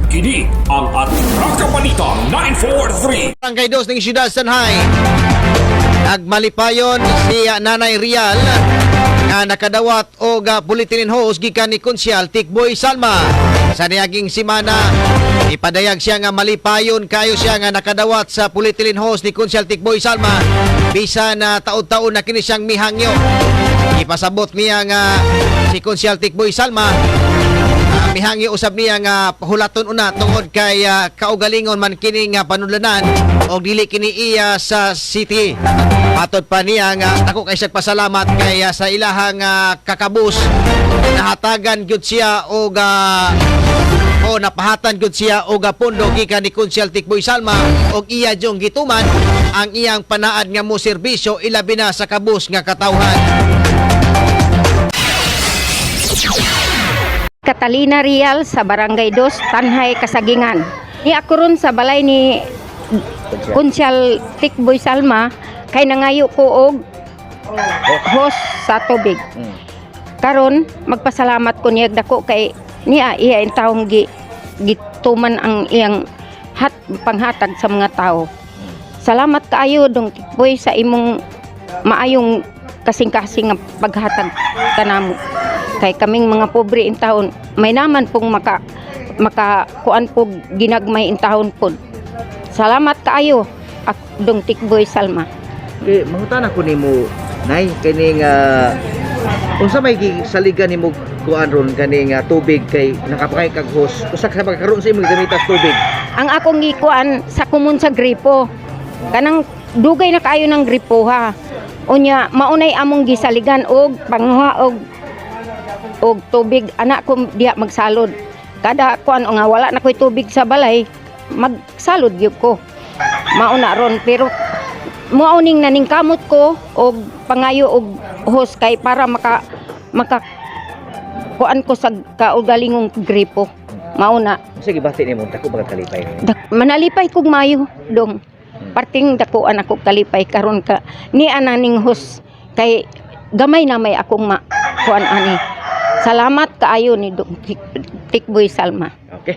Kini ang Atraka Balita 943. Barangay 2 ng Siyudad Tanjay. Nagmalipayon si Nanay Rial nga nakadawat og polyethylene hose gikan ni Konsyal Tikboy Salma. Sa niaging simana, ipadayag siya nga malipayon kayo siya nga nakadawat sa polyethylene hose ni Konsyal Tikboy Salma bisan na taod-taon na kini siyang mihangyo. Ipasabot niya nga si Konsyal Tikboy Salma mihangyo usab niya nga hulaton una tungod kay kaugalingon man kini nga panudlanan og dili kini iya sa city. Matod pa niya nga dako kay siya pasalamat kay sa ilahang kakabus nahatagan gyud siya og o napahatan gyud siya og pondo gikan ni Konsyal Tikboy Salma og iya jung gituman ang iyang panaad nga mo serbisyo, ilabi na sa kabus nga katawhan. Catalina Rial sa Barangay 2, Tanjay, Kasagingan. Ni ako ron sa balay ni Konsyal Tikboy Salma kay nangayo ko og hose sa tubig. Karon magpasalamat ko niya dako kay niya iya intawong gituman ang iyang panghatag sa mga tao. Salamat kaayo, Dong Tikboy, sa imong maayong kasing-kasing nga paghatag kanamo. Kay kaming mga pobre in taon, may naman pong maka maka kuan po ginagmay in taon pod. Salamat kaayo, Dong Tikboy Salma. Okay, mangutana ko nimo, Nay, kining unsa may gisaligan nimo kuan ron kaning tubig kay nakapakay kag hose? Usa ka pagkaroon sa imong gamitas tubig? Ang akong gikuan sa kumun sa gripo. Kanang dugay na kaayo ng gripo ha. Unya maunay among gisaligan og panguha og tubig anak ko diha magsalod. Kada kuan nga wala na ko'y tubig sa balay, magsalod gyud ko. Mauna ron, pero mao ning naningkamot ko og pangayo og hose kay para maka maka kuan ko sa kaugalingong gripo. Mauna. Unsa gibati nimo, dako ba kalipay? Manalipay kog mayo, Dong. Parting dakuan ako kalipay karon ka ni ananing hose kay gamay na may akong ma kuan ani. Salamat kaayo ni Dong Tikboy Salma. Okay.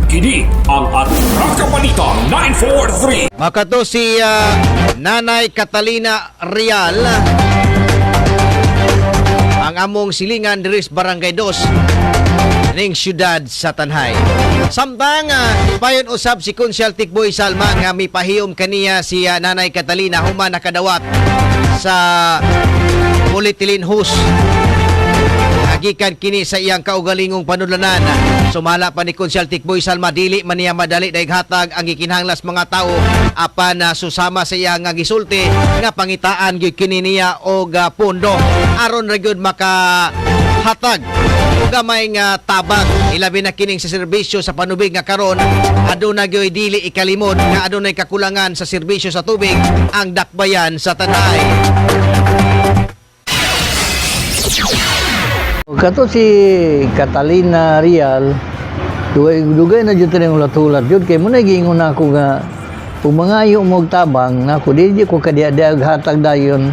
Kini ang Atraka Balita 943. Makato si Nanay Catalina Rial, ang among silingan diri sa Barangay 2 ning siyudad sa Tanjay. Samtang payon usab si Konsyal Tikboy Salma nga mipahiyom kaniya si Nanay Catalina human nakadawat sa polyethylene hose gikan kini sa iyang kaugalingong panudlanan. Sumala pa ni Konsyal Tikboy Salma, dili man niya madali daighatag ang gikinahanglas mga tao, apan susama sa iyang nga gisulti nga pangitaan gyud kini niya og pondo aron ra gyud makahatag og gamay nga tabang, ilabi na kining sa serbisyo sa panubig nga karon aduna gyud dili ikalimod nga adunay kakulangan sa serbisyo sa tubig ang dakbayan sa Tanjay. Kato si Catalina Rial, dugay, dugay na dyan tinang ulat-ulat yun. Kaya mo na giingon na ako nga, kung mangayo mo og tabang, na ako, di ko kadiya hatag dayon.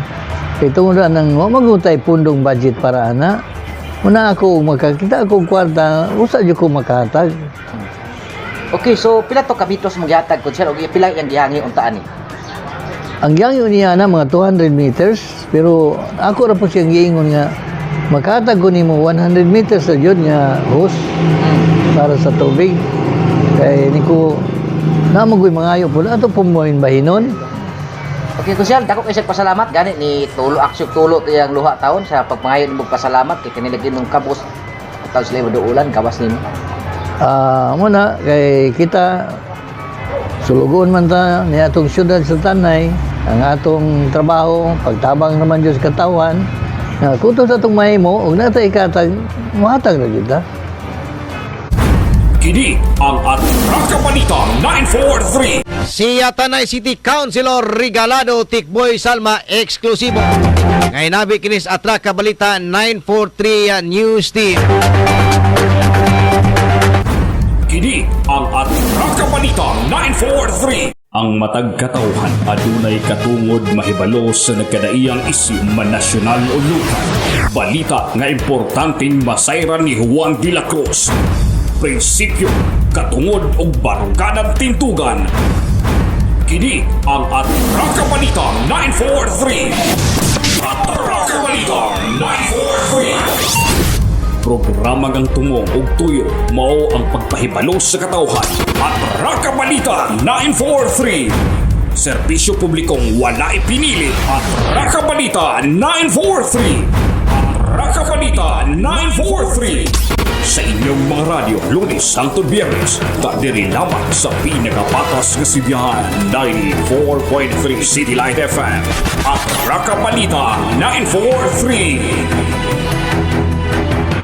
Kay tungod na nang wa magutay pundong budget para ana. Muna ako, makakita ako og kwarta, usa jud ko makahatag. Okay, so pila to ka metros mong gihatag, Konsyal, og pila iyang gihangi untaan ni? Ang gihangi niya na mga 200 meters, pero ako ra po siyang giingon nga makahatag ko nimo 100 meters sa jud nga hose para sa tubig. Kay ni ko namo ko'y mangayo po ato po mo bahinon. Okay, Konsyal, dako kay siya pasalamat gani ni tulo aksyon tulo to iyang luha taon sa pagpangayo nimo pasalamat kay kanila ginong kabos taon sila ulan gawas nimo. Ah, muna kay kita sulugoon man ta ni atong syudad sa Tanjay, ang atong trabaho pagtabang naman Diyos katawan nga kutob sa atong mahimo ug natay ikatag, mohatag ra gyud ta. Kini ang Atraka Balita 943. Si Tanjay City Councilor Regalado Tikboy Salma, eksklusibo. Ngayon nabi kinis Atraka Balita 943 News Team. Kini ang Atraka Balita 943. Ang matag katawhan adunay katungod mahibalo sa nagkadaiyang isyu, man nasyonal o lokal. Balita nga importanteng masayran ni Juan de la Cruz. Prinsipyo, katungod ug baruganan tintugan. Kini ang Atraka Balita 943. Atraka Balita 943. Programa ngang tumong ug tuyo mao ang pagpahibalo sa katawhan. Atraka Balita 943. Serbisyo publikong wala ipinili. Atraka Balita 943. Atraka Balita 943. Sa inyong mga radyo, Lunes hangtod Biyernes, kadiri lamang sa pinakapatas nga sibihan, 94.3 City Light FM. Atraka Balita 943.